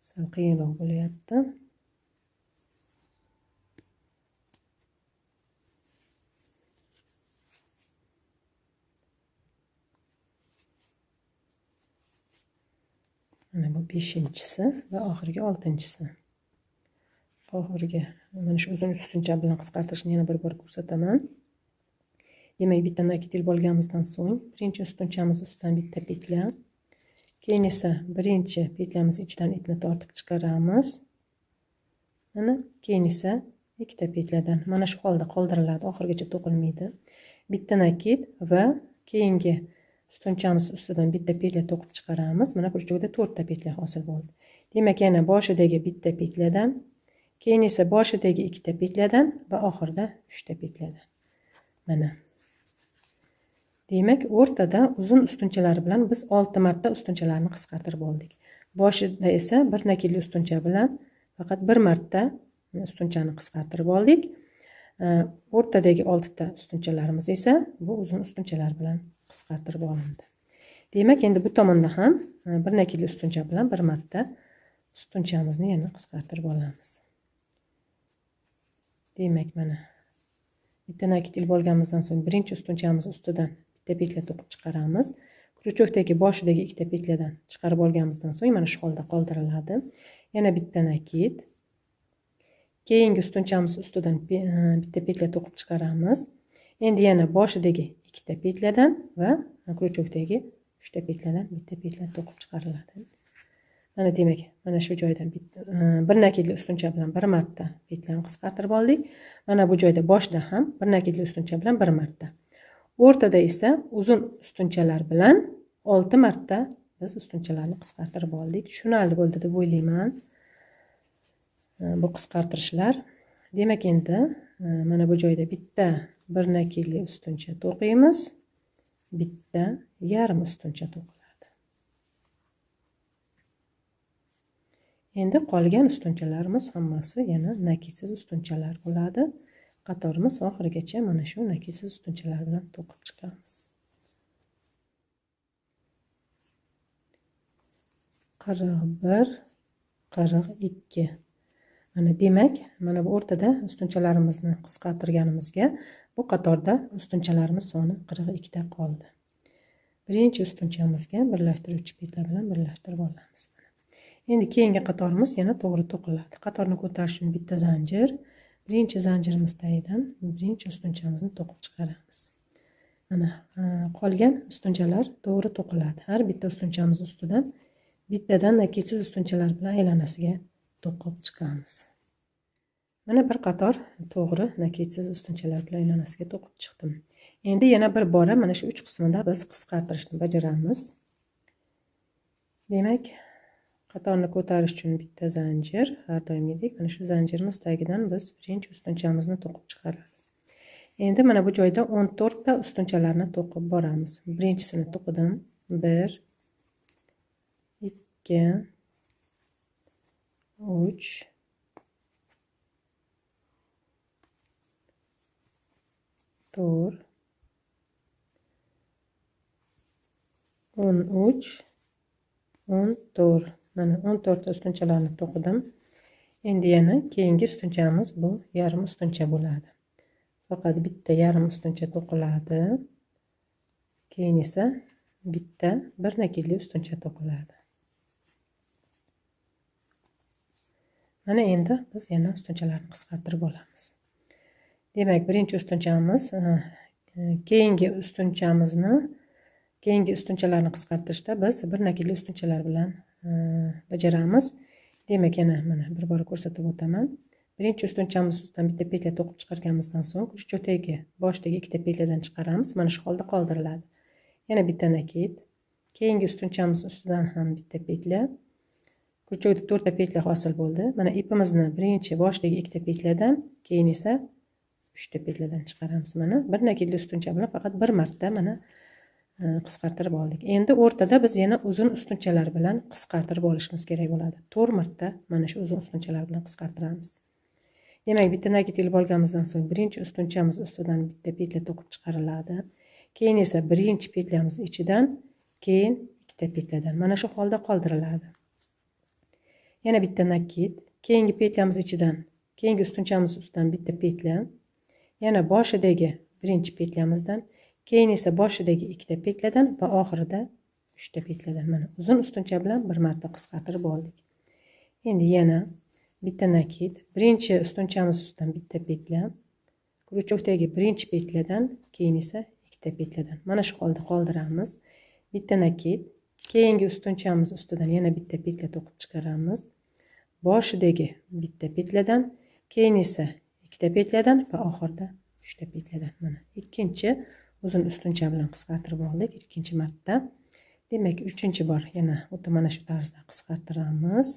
S1: sal qiyinroq bo'lyapti. Mana bu 5-inchisi va oxirgi 6-inchisi. Oxirgi mana shu uzun ustuncha bilan qisqartirishni yana bir bor ko'rsataman. Demak, bitta nakit ilib olganimizdan so'ng birinchi ustunchamiz ustidan bitta petla, Keyin esa birinchi petlyamiz ichidan ipni tortib chiqaramiz. Mana keyin esa ikkita petladan mana shu holda qoldiriladi, oxirigacha to'qilmaydi. Bitta nakit va keyingi ustunchamiz ustidan bitta petla to'qib chiqaramiz. Mana крючокda 4 ta petla hosil bo'ldi. Demak, yana boshidagi bitta petladan, keyin esa boshidagi ikkita petladan va oxirida 3 ta petladan. Mana. Demak, o'rtada uzun ustunchalar bilan biz 6 marta ustunchalarni qisqartirib oldik. Boshida esa bir nakilli ustuncha bilan faqat bir marta ustunchani qisqartirib oldik. O'rtadagi 6 ta ustunchalarimiz esa bu uzun ustunchalar bilan qisqartirib olindi. Demak, endi bu tomonda ham bir nakilli ustuncha bilan bir marta ustunchamizni yana qisqartirib olamiz. Demak, mana bitta nakit ilib olganimizdan so'ng birinchi ustunchamiz ustidan bitta petla to'qib chiqaramiz. Крючокdagi boshidagi ikkita petladan chiqarib olganimizdan so'ng mana shu holda qoldiriladi. Yana bitta nakit. Keyingi ustunchamiz ustidan bitta petla to'qib chiqaramiz. Endi yana boshidagi ikkita petladan va крючокdagi 3 ta petladan bitta petla to'qib chiqariladi. Mana demak, mana shu joydan bir nakitli ustuncha bilan bir marta petlani qisqartirib oldik. Mana bu joyda boshida ham bir nakitli ustuncha bilan bir marta. O'rtada esa uzun ustunchalar bilan 6 marta biz ustunchalarni qisqartirib oldik. Tushunarli bo'ldi deb o'ylayman. Bu qisqartirishlar. Demak, endi mana bu joyda bitta bir nakilli ustuncha to'qiymiz, bitta yarim ustuncha to'qiladi. Endi qolgan ustunchalarimiz hammasi yana nakitsiz ustunchalar bo'ladi. Qatorimiz oxirigacha mana shu nakitsiz ustunchalar bilan to'qib chiqamiz. 41, 42. Mana demak, mana bu o'rtada ustunchalarimizni qisqartirganimizga bu qatorda ustunchalarimiz soni 42 ta qoldi. Birinchi ustunchamizga birlashtiruvchi petla bilan birlashtirib olamiz. Endi keyingi qatorimiz yana to'g'ri to'qiladi. Qatorni ko'tarish uchun bitta zanjir, birinchi zanjirimiz tagidan birinchi ustunchamizni to'qib chiqaramiz. Mana qolgan ustunchalar to'g'ri to'qiladi. Har bitta ustunchamiz ustidan bittadan nakitsiz ustunchalar bilan aylanasiga to'qib chiqamiz. Mana bir qator to'g'ri nakitsiz ustunchalar bilan aylanasiga to'qib chiqdim. Endi yana bir bora mana shu 3 qismida biz qisqartirishni bajaramiz. Demak, qatorni ko'tarish uchun bitta zanjir, har doimgidek mana shu zanjirimiz tagidan biz birinchi ustunchamizni to'qib chiqaramiz. Endi mana bu joyda 14 ta ustunchalarni to'qib boramiz. Birinchisini to'qidim. 1 2 3 4 13 14. Mana 14 ta ustunchalarni to'qidim. Endi yana keyingi ustunchamiz bu yarim ustuncha bo'ladi. Faqat bitta yarim ustuncha to'qiladi. Keyin esa bitta bir nakilli ustuncha to'qiladi. Mana endi biz yana ustunchalarni qisqartirib olamiz. Demak, birinchi ustunchamiz, keyingi ustunchamizni, keyingi ustunchalarni qisqartirishda biz bir nakilli ustunchalar bilan bajaramiz. Demak, yana mana bir bora ko'rsatib o'taman. Birinchi ustunchamiz ustidan bitta petla to'qib chiqarganimizdan so'ng крючокdagi boshidagi ikkita petladan chiqaramiz. Mana shu holda qoldiriladi. Yana bitta nakit. Keyingi ustunchamiz ustidan ham bitta petla. Крючокda 4 ta petla hosil bo'ldi. Mana ipimizni birinchi boshidagi ikkita petladan, keyin esa 3 ta petladan chiqaramiz. Mana bir nakilli ustuncha bilan faqat bir marta mana qisqartirib oldik. Endi o'rtada biz yana uzun ustunchalar bilan qisqartirib olishimiz kerak bo'ladi. 4 marta mana shu uzun ustunchalar bilan qisqartiramiz. Demak, bitta nakit ilib olganimizdan so'ng birinchi ustunchamiz ustidan bitta petla to'qib chiqariladi. Keyin esa birinchi petlyamiz ichidan, keyin ikkita petladan mana shu holda qoldiriladi. Yana bitta nakit, keyingi petlyamiz ichidan, keyingi ustunchamiz ustidan bitta petla, yana boshidagi birinchi petlyamizdan, keyin esa boshidagi ikkita petladan va oxirida 3 ta petladan mana uzun ustuncha bilan bir marta qisqartirib oldik. Endi yana bitta nakit, birinchi ustunchamiz ustidan bitta petla, крючокdagi birinchi petladan, keyin esa ikkita petladan mana shu holda qoldiramiz. Bitta nakit, Keyingi ustunchamiz ustidan yana bitta petla to'qib chiqaramiz. Boshidagi bitta petladan, keyin esa ikkita petladan va oxirida uchta petladan. Mana ikkinchi uzun ustuncha bilan qisqartirib oldik ikkinchi marta. Demak, uchinchi bor yana xuddi mana shu tarzda qisqartiramiz.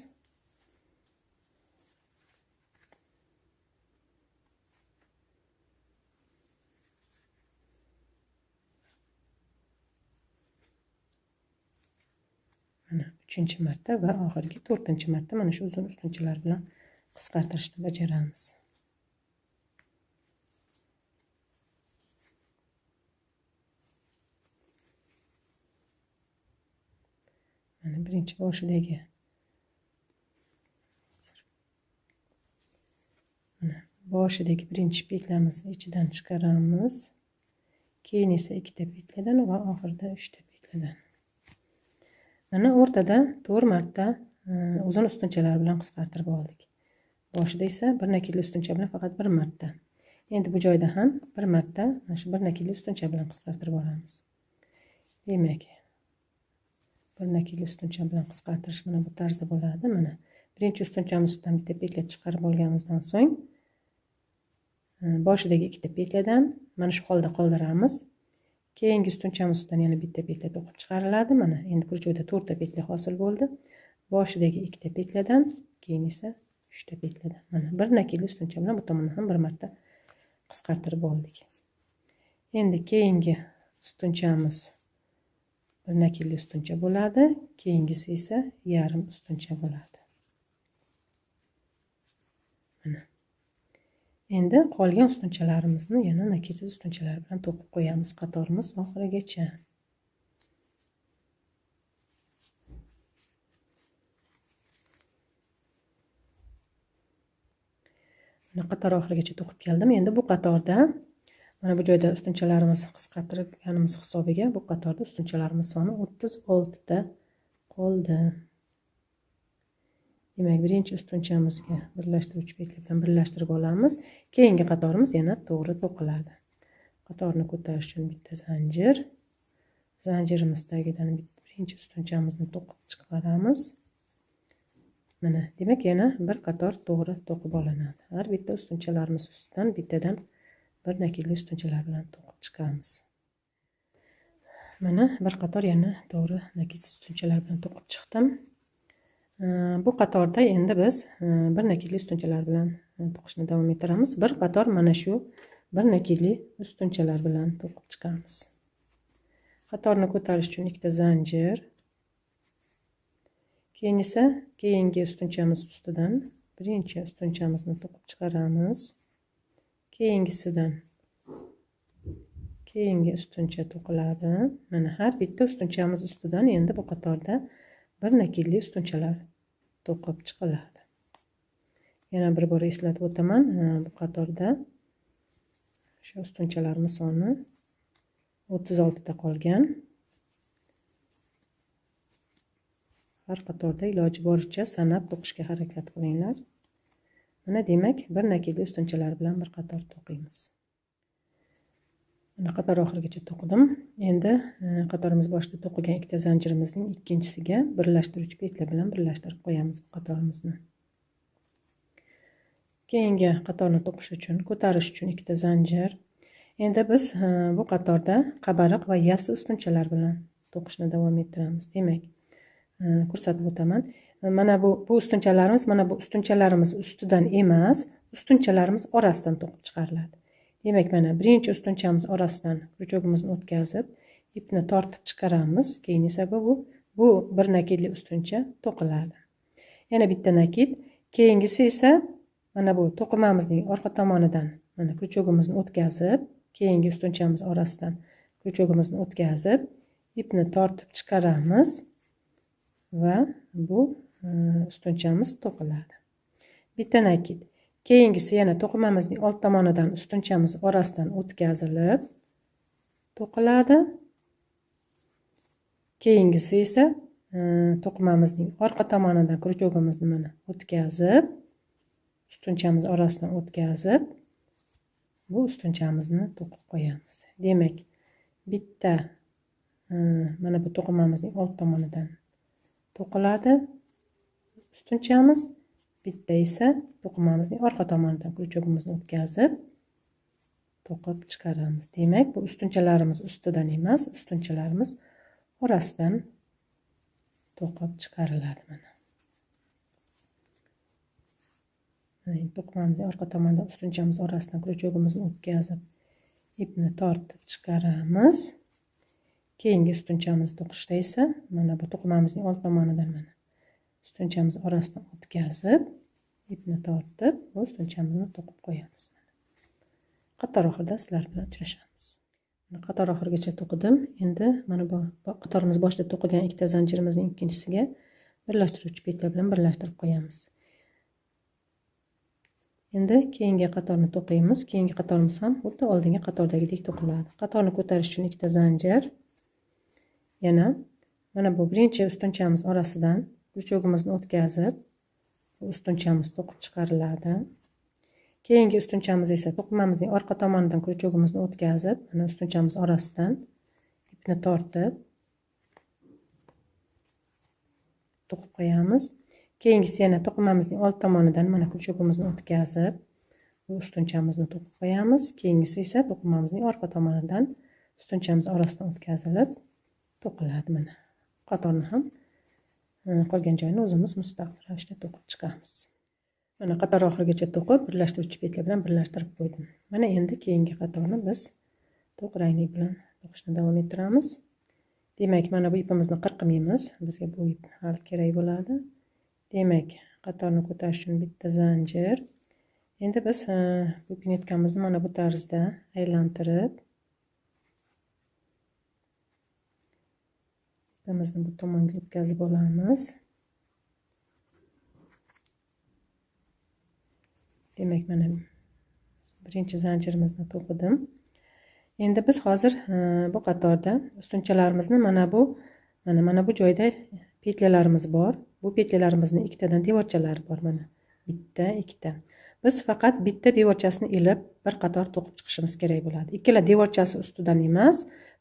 S1: Mana uchinchi marta va oxirgi to'rtinchi marta mana shu uzun ustunchalar bilan qisqartirishni bajaramiz. Mana birinchi boshidagi mana boshidagi birinchi petlamizni ichidan chiqaramiz. Keyin esa ikkita petladan va oxirida uchta petladan. Mana o'rtada 4 marta uzun ustunchalar bilan qisqartirib oldik. Boshida esa bir nakilli ustuncha bilan faqat bir marta. Endi bu joyda ham bir marta mana shu bir nakilli ustuncha bilan qisqartirib olamiz. Demak, bir nakilli ustuncha bilan qisqartirish mana bu tarzda bo'ladi. Mana birinchi ustunchamiz ustidan bitta petla chiqarib olganimizdan so'ng boshidagi ikkita petladan mana shu holda qoldiramiz. Keyingi ustunchamiz ustidan yana bitta petla to'qib chiqariladi. Mana endi крючокda 4 ta petla hosil bo'ldi. Boshidagi ikkita petladan, keyin esa 3 ta petladan. Mana bir nakilli ustuncha bilan bu tomonni ham bir marta qisqartirib oldik. Endi keyingi ustunchamiz bir nakilli ustuncha bo'ladi, keyingisi esa yarim ustuncha bo'ladi. Mana endi qolgan ustunchalarimizni yana nakilsiz ustunchalar bilan to'qib qo'yamiz qatorimiz oxirigacha. Mana qator oxirigacha to'qib keldim. Endi bu qatorda mana bu joyda ustunchalarimizni qisqartirganimiz hisobiga bu qatorda ustunchalarimiz soni 36 ta qoldi. Demak, birinchi ustunchamizga birlashtiruvchi petla bilan birlashtirib olamiz. Keyingi qatorimiz yana to'g'ri to'qiladi. Qatorni ko'tarish uchun bitta zanjir. Zanjirimiz tagidan birinchi ustunchamizni to'qib chiqaramiz. Mana, demak, yana bir qator to'g'ri to'qib olinadi. Har bitta ustunchalarimiz ustidan bittadan bir nakilli ustunchalar bilan to'qib chiqamiz. Mana bir qator yana to'g'ri nakilsiz ustunchalar bilan to'qib chiqdim. Bu qatorda endi biz bir nakilli ustunchalar bilan to'qishni davom ettiramiz. Bir qator mana shu bir nakilli ustunchalar bilan to'qib chiqamiz. Qatorni ko'tarish uchun ikkita zanjir. Keyin esa keyingi ustunchamiz ustidan birinchi ustunchamizni to'qib chiqaramiz. Keyingisidan keyingi ustuncha to'qiladi. Mana har bitta ustunchamiz ustidan endi bu qatorda bir nakilli ustunchalar to'qib chiqiladi. Yana bir bor eslatib o'taman, bu qatorda shu ustunchalarimiz soni 36 ta qolgan. Har qatorda iloji boricha sanab to'qishga harakat qilinglar. Mana demak, bir nakilli ustunchalar bilan bir qator to'qiymiz. Mana qator oxirigacha to'qidim. Endi qatorimiz boshida to'qigan ikkita zanjirimizning ikkinchisiga birlashtiruvchi petla bilan birlashtirib qo'yamiz bu qatorimizni. Keyingi qatorni to'qish uchun, ko'tarish uchun ikkita zanjir. Endi biz bu qatorda qabariq va yassi ustunchalar bilan to'qishni davom ettiramiz. Demak, ko'rsatib o'taman. Mana bu ustunchalarimiz, mana bu ustunchalarimiz ustidan emas, ustunchalarimiz orasidan to'qib chiqariladi. Demak, mana birinchi ustunchamiz orasidan крючогimizni o'tkazib, ipni tortib chiqaramiz. Keyin esa bu bir nakilli ustuncha to'qiladi. Yana bitta nakit. Keyingisi esa mana bu to'qimamizning orqa tomonidan mana крючогimizni o'tkazib, keyingi ustunchamiz orasidan крючогimizni o'tkazib, ipni tortib chiqaramiz va bu ustunchamiz to'qiladi. Bitta nakit. Keyingisi yana to'qimamizning old tomonidan ustunchamiz orasidan o'tkazilib to'qiladi. Keyingisi esa to'qimamizning orqa tomonidan крючогimizni mana o'tkazib, ustunchamiz orasidan o'tkazib, bu ustunchamizni to'qib qo'yamiz. Demak, bitta mana bu to'qimamizning old tomonidan to'qiladi ustunchamiz, bitta esa to'qimamizning orqa tomonidan kryuchogimizni o'tkazib to'qib chiqaramiz. Demak, bu ustunchalarimiz ustidan emas, ustunchalarimiz orasidan to'qib chiqariladi. Mana to'qimamizning orqa tomonidan ustunchamiz orasidan kryuchogimizni o'tkazib ipni tortib chiqaramiz. Keyingi ustunchamizni to'qishda esa mana bu to'qimamizning old tomonidan mana ustunchamiz orasidan o'tkazib ipni tortib bu ustunchamizni to'qib qo'yamiz. Qator oxirida sizlar bilan uchrashamiz. Mana qator oxirigacha to'qidim. Endi mana bu qatorimiz boshida to'qigan ikkita zanjirimizning ikkinchisiga birlashtiruvchi petla bilan birlashtirib qo'yamiz. Endi keyingi qatorni to'qiymiz. Keyingi qatorimiz ham xuddi oldingi qatordagidek to'qiladi. Qatorni ko'tarish uchun ikkita zanjir, yana mana bu birinchi ustunchamiz orasidan kryuchogimizni o'tkazib bu ustunchamiz to'qib chiqariladi. Keyingi ustunchamiz esa to'qimamizning orqa tomonidan kryuchogimizni o'tkazib, mana ustunchamiz orasidan ipni tortib to'qib qo'yamiz. Keyingisi yana to'qimamizning old tomonidan mana kryuchogimizni o'tkazib bu ustunchamizni to'qib qo'yamiz. Keyingisi esa to'qimamizning orqa tomonidan ustunchamiz orasidan o'tkazilib to'qiladi. Mana qatorni ham qolgan joyini o'zimiz mustaqil ravishda to'qib chiqamiz. Mana qator oxirigacha to'qib birlashtiruvchi petla bilan birlashtirib qo'ydim. Mana endi keyingi qatorni biz to'q rangli bilan to'qishni davom ettiramiz. Demak, mana bu ipimizni qirqmaymiz, bizga bu ip hali kerak bo'ladi. Demak, qatorni ko'tarish uchun bitta zanjir. Endi biz bu pinetkamizni mana bu tarzda aylantirib ipimizni bu tomonga o'tkazib olamiz. Demak, mana birinchi zanjirimizni to'qidim. Endi biz hozir bu qatorda ustunchalarimizni mana bu joyda petlalarimiz bor. Bu petlalarimizni ikkitadan devorchalari bor, mana bitta, ikkita. Biz faqat bitta devorchasini ilib bir qator to'qib chiqishimiz kerak bo'ladi. Ikkala devorchasi ustidan emas,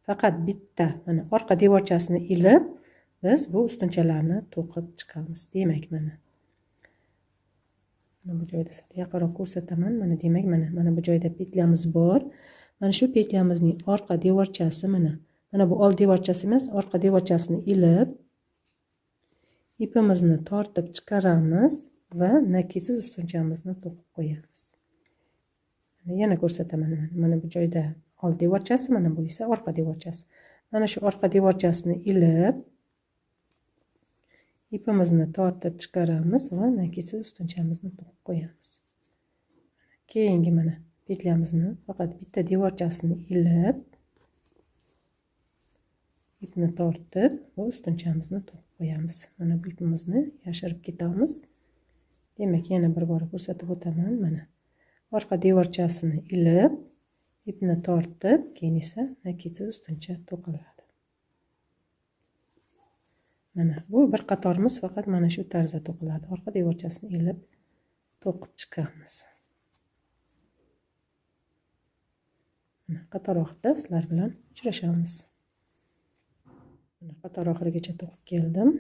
S1: faqat bitta mana orqa devorchasini ilib biz bu ustunchalarni to'qib chiqamiz. Demak, mana bu joyda sal yaqinroq ko'rsataman. Mana demak, mana bu joyda petlyamiz bor. Mana shu petlyamizning orqa devorchasi mana bu old devorchasi emas, orqa devorchasini ilib ipimizni tortib chiqaramiz va nakisiz ustunchamizni to'qib qo'yamiz. Yana ko'rsataman. Mana bu joyda old devorchasi, mana bu esa orqa devorchasi. Mana shu orqa devorchasini ilib ipimizni tortib chiqaramiz va nakisiz ustunchamizni to'qib qo'yamiz. Keyingi mana petlyamizni faqat bitta devorchasini ilib ipni tortib va ustunchamizni to'qib qo'yamiz. Mana bu ipimizni yashirib ketamiz. Demak, yana bir bora ko'rsatib o'taman. Mana orqa devorchasini ilib ipni tortib, keyin esa nakisiz ustuncha to'qiladi. Mana bu bir qatorimiz faqat mana shu tarzda to'qiladi. Orqa devorchasini ilib to'qib chiqamiz. Mana qator oxirida sizlar bilan uchrashamiz. Mana qator oxirigacha to'qib keldim.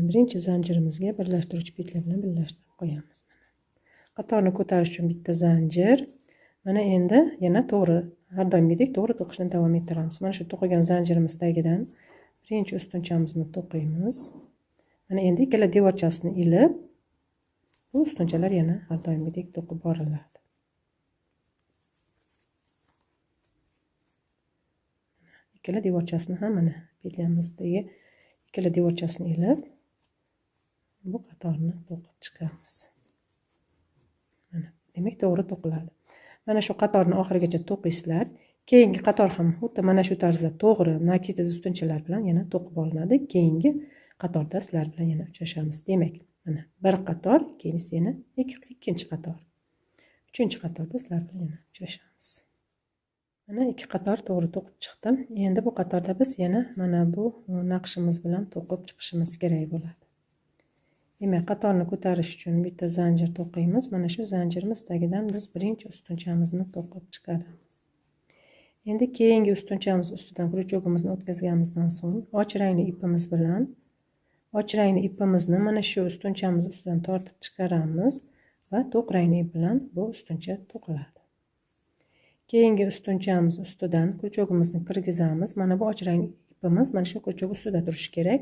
S1: Birinchi zanjirimizga birlashtiruvchi petla bilan birlashtirib qo'yamiz. Mana qatorni ko'tarish uchun bitta zanjir. Mana endi yana to'g'ri, har doimgidek to'g'ri to'qishni davom ettiramiz. Mana shu to'qigan zanjirimiz tagidan birinchi ustunchamizni to'qiymiz. Mana endi ikkala devorchasini ilib bu ustunchalar yana har doimgidek to'qib boriladi. Ikkala devorchasini ham mana petlyamizdagi ikkala devorchasini ilib bu qatorni to'qib chiqamiz. Mana demak to'g'ri to'qiladi. Mana shu qatorni oxirigacha to'qiysizlar. Keyingi qator ham xuddi mana shu tarzda to'g'ri nakisiz ustunchalar bilan yana to'qib olinadi. Keyingi qatorda sizlar bilan yana uchrashamiz. Demak, mana bir qator, keyingi yana ikkinchi qator. Uchinchi qatorda sizlar bilan yana uchrashamiz. Mana ikki qator to'g'ri to'qib chiqdim. Endi bu qatorda biz yana mana bu naqshimiz bilan to'qib chiqishimiz kerak bo'ladi. Demak, qatorni ko'tarish uchun bitta zanjir to'qiymiz. Mana shu zanjirimiz tagidan biz birinchi ustunchamizni to'qib chiqaramiz. Endi keyingi ustunchamiz ustidan kryuchogimizni o'tkazganimizdan so'ng och rangli ipimiz bilan och rangli ipimizni mana shu ustunchamiz ustidan tortib chiqaramiz va to'q rangli ip bilan bu ustuncha to'qiladi. Keyingi ustunchamiz ustidan kryuchogimizni kirgizamiz. Mana bu och rangli ipimiz mana shu kryuchok ustida turishi kerak.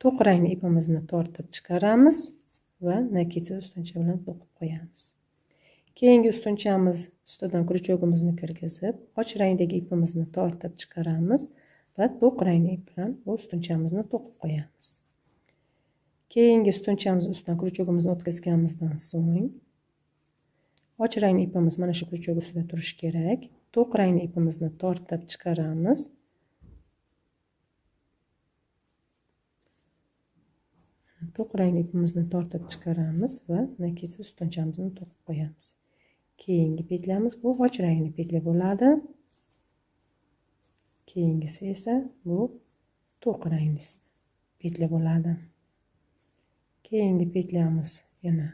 S1: To'q rangli ipimizni tortib chiqaramiz va nakitsa ustuncha bilan to'qib qo'yamiz. Keyingi ustunchamiz ustidan kryuchogimizni kirgizib, och rangdagi ipimizni tortib chiqaramiz va to'q rangli ip bilan bu ustunchamizni to'qib qo'yamiz. Keyingi ustunchamiz ustidan kryuchogimizni o'tkazganimizdan so'ng och rangli ipimiz mana shu kryuchok ustida turishi kerak. To'q rangli ipimizni tortib chiqaramiz. To'q rangli ipimizni tortib chiqaramiz va nakitsa ustunchamizni to'qib qo'yamiz. Keyingi petlamiz bu och rangli petla bo'ladi. Keyingisi esa bu to'q rangli petla bo'ladi. Keyingi petlamiz yana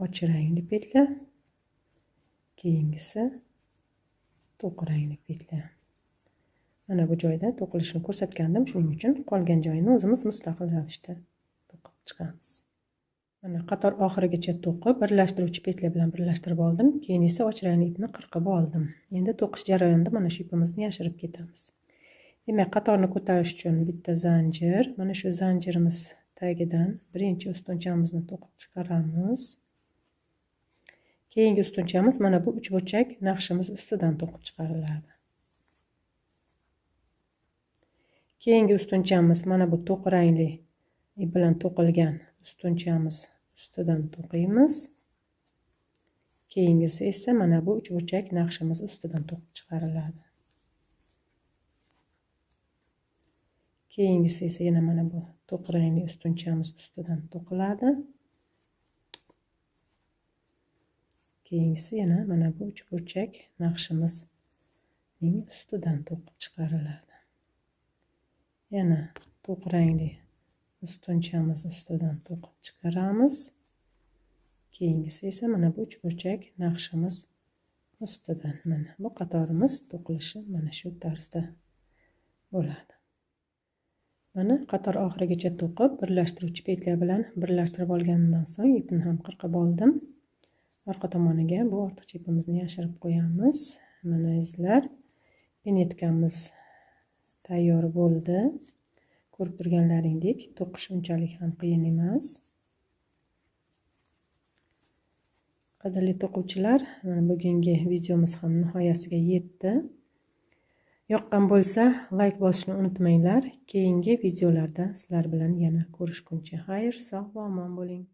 S1: och rangli petla. Keyingisi to'q rangli petla. Mana bu joyda to'qilishini ko'rsatgandim, shuning uchun qolgan joyini o'zimiz mustaqil ravishda to'qib chiqamiz. Mana qator oxirigacha to'qib, birlashtiruvchi petla bilan birlashtirib oldim. Keyin esa och rangli ipni qirqib oldim. Endi to'qish jarayonida mana shu ipimizni yashirib ketamiz. Demak, qatorni ko'tarish uchun bitta zanjir, mana shu zanjirimiz tagidan birinchi ustunchamizni to'qib chiqaramiz. Keyingi ustunchamiz mana bu uchburchak naqshimiz ustidan to'qib chiqariladi. Keyingi ustunchamiz mana bu to'q rangli ip bilan to'qilgan ustunchamiz ustidan to'qiymiz. Keyingisi esa mana bu uchburchak naqshimiz ustidan to'qib chiqariladi. Keyingisi esa yana mana bu to'q rangli ustunchamiz ustidan to'qiladi. Keyingisi yana mana bu uchburchak naqshimizning ustidan to'qib chiqariladi. Yana to'q rangli ustunchamiz ustidan to'qib chiqaramiz. Keyingisi esa mana bu uchburchak naqshimiz ustidan. Mana bu qatorimiz to'qilishi mana shu tarzda bo'ladi. Mana qator oxirigacha to'qib, birlashtiruvchi petla bilan birlashtirib olganimdan so'ng ipni ham qirqib oldim. Orqa tomoniga bu ortiqcha ipimizni yashirib qo'yamiz. Mana izlar, pinetkamiz tayyor bo'ldi. Ko'rib turganlaringdek, to'qish unchalik ham qiyin emas. Qadrli to'quvchilar, mana bugungi videomiz ham nihoyasiga yetdi. Yoqqan bo'lsa, like bosishni unutmanglar. Keyingi videolarda sizlar bilan yana ko'rishguncha xayr, sog' va omon bo'ling.